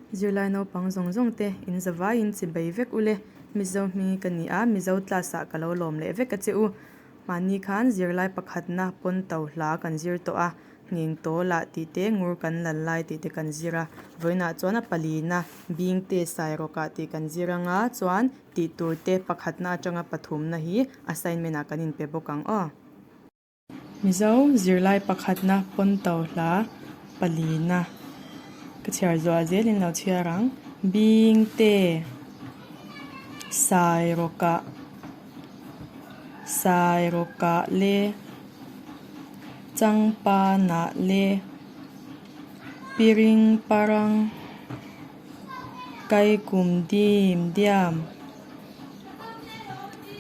Zirlai naupang zawng zawng te in zavaiin chibei vek ule. Mizo hming hi ka ni a, Mizo class ah ka lo lawm leh vek a che u. Mahni khan zirlai pakhatna pawn to hla kan zir tawh a, ngheng tawlah tih te, ngur kan lal lai tih te kan zir a. Vawiinah chuan a palina Bingte Sairawkah tih kan zir anga chuan tih tur te pakhatna atanga pathumna hi assignment ah kan inpe bawk ang aw. Mizo zirlai pakhatna pawn to hla palina ka chhiar zuah zelin lo chhiar ang. Bingte Sairawkah Sairawkah le Changpanah le Piring parang Kaikum dim diam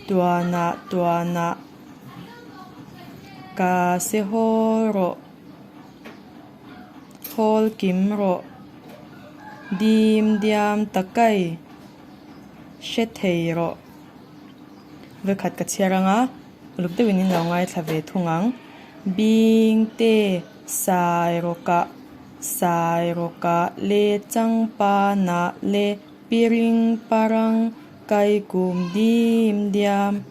Tuanah tuanah Ka se haw rawh Hawl kim rawh Dim diam takai Hre thei rawh Vekhat ka chhiar anga uluk deuhin in lo ngaithla ve thung ang. Bingte Sairawkah Sairawkah le Changpanah le Piring parang Kaikum dim diam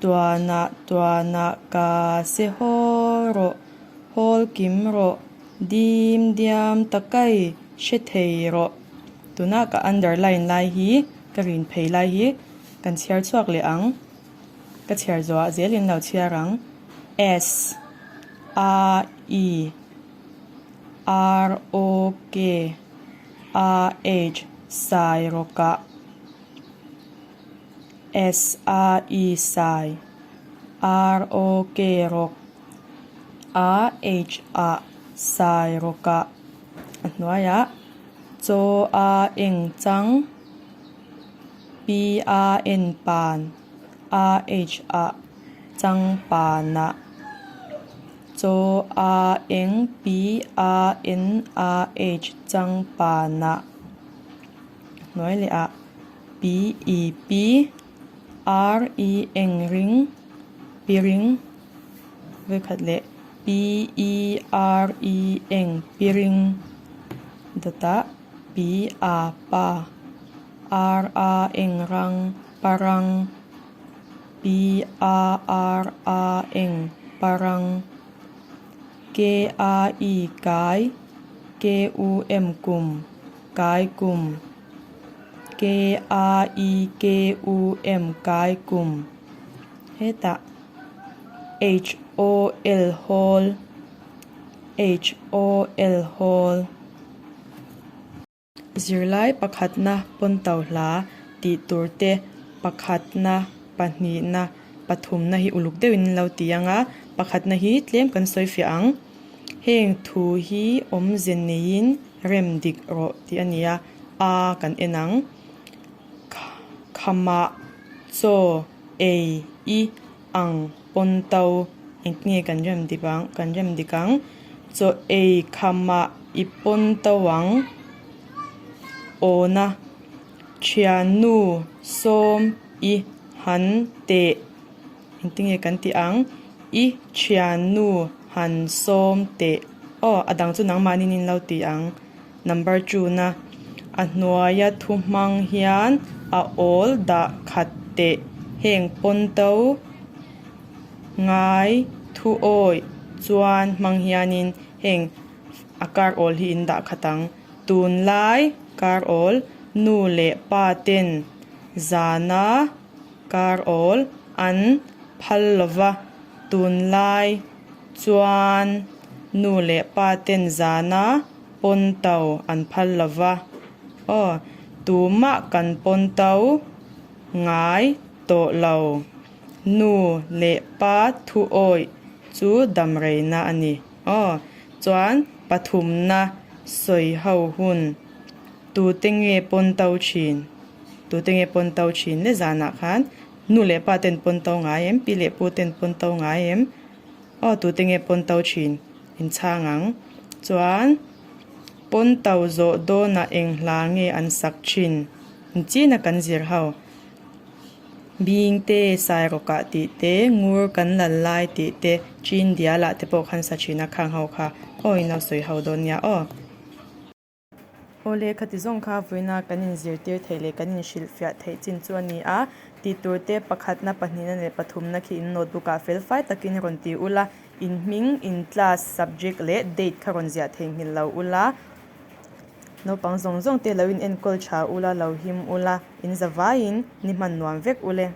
Tuanah tuanah ka se haw rawh Hawl kim rawh Dim diam takai hre thei rawh. Tuna ka underline lai hi ka rin phei lai hi kan chhiar chhuak leh ang. Ka chhiar zawhah zelin lo chhiar ang. S A E R O K A H Sairawkah S A E Sai R O K Rawk A H Ah Sairawkah a hnuaiah Chaw A Eng Chang P A N Pan A H Ah Changpanah Chaw A Eng P A N A H Changpanah hnuai leh ah P E P R E Eng Ring Piring vekhat leh P E R E Eng Piring dawtah P A Pa R A Eng Rang Parang P A R A Eng Parang K A E Kai K U M Kum Kai Kum K A E K U M Kai Kum Hetah H O L Hawl H O L Hawl. Zirlai pakhatna pawn to hla tih tur te pakhatna pahnihna pathumna hi uluk deuhin an lo ti ang a, pakhatna hi tlem kan sawi fiah ang. Heng thu hi awmze neiin rem dik rawh tih a ni a, a kan en ang. Khamah chaw ei i ang pawn to engtinge kan rem dik ang kan rem dik ang chaw ei khamah i pawn to ang awna thiannu sawm i han teh engtinge kan tih ang i thiannu han sawm teh aw a dang chu nangmahni in lo ti ang number two na a hnuaia thu hmang hian a awl dah khat teh heng pawn to ngai thu awi chuan hmang hianin heng a kar awl hi in dah khat ang tunlai kar awl nu leh pa ten zana kar awl an phal lova tunlai chuan nu leh pa ten zana pawn to an phal lova aw tumah kan pawn to ngai tawh lo nu leh pa thu awih chu damreina a ni aw chuan pathumna sawi ho hun tute nge pawn to thin tute nge pawn to thin le zanah khan nu leh pa ten pawn to ngai em pi leh pu ten pawn to ngai em. Aw tute nge pawn to thin in chhang ang. Chuan pawn to zawh dawnah eng hla nge an sak thin in china kan zir ho. Bing te Sairawkah tih te Ngur kan lal lai tih te Chin dialah te pawh khan sa thin a khang ho kha aw in lo sawi ho dawn nia aw. Awle, khati zawng kha vawiina kan inzirtir theih leh kan inhrilhfiah theih chin chu a ni a. Tih tur te pakhatna, pahnihna leh pathumna khi in notebook ah fel fai takin rawn ti ula, in hming, in class, subject leh date kha rawn ziah theihnghilh lo ula. Naupang zawng zawng te lo in enkawl tha ula, lo him ula, in za vaiin ni hman nuam vek ule.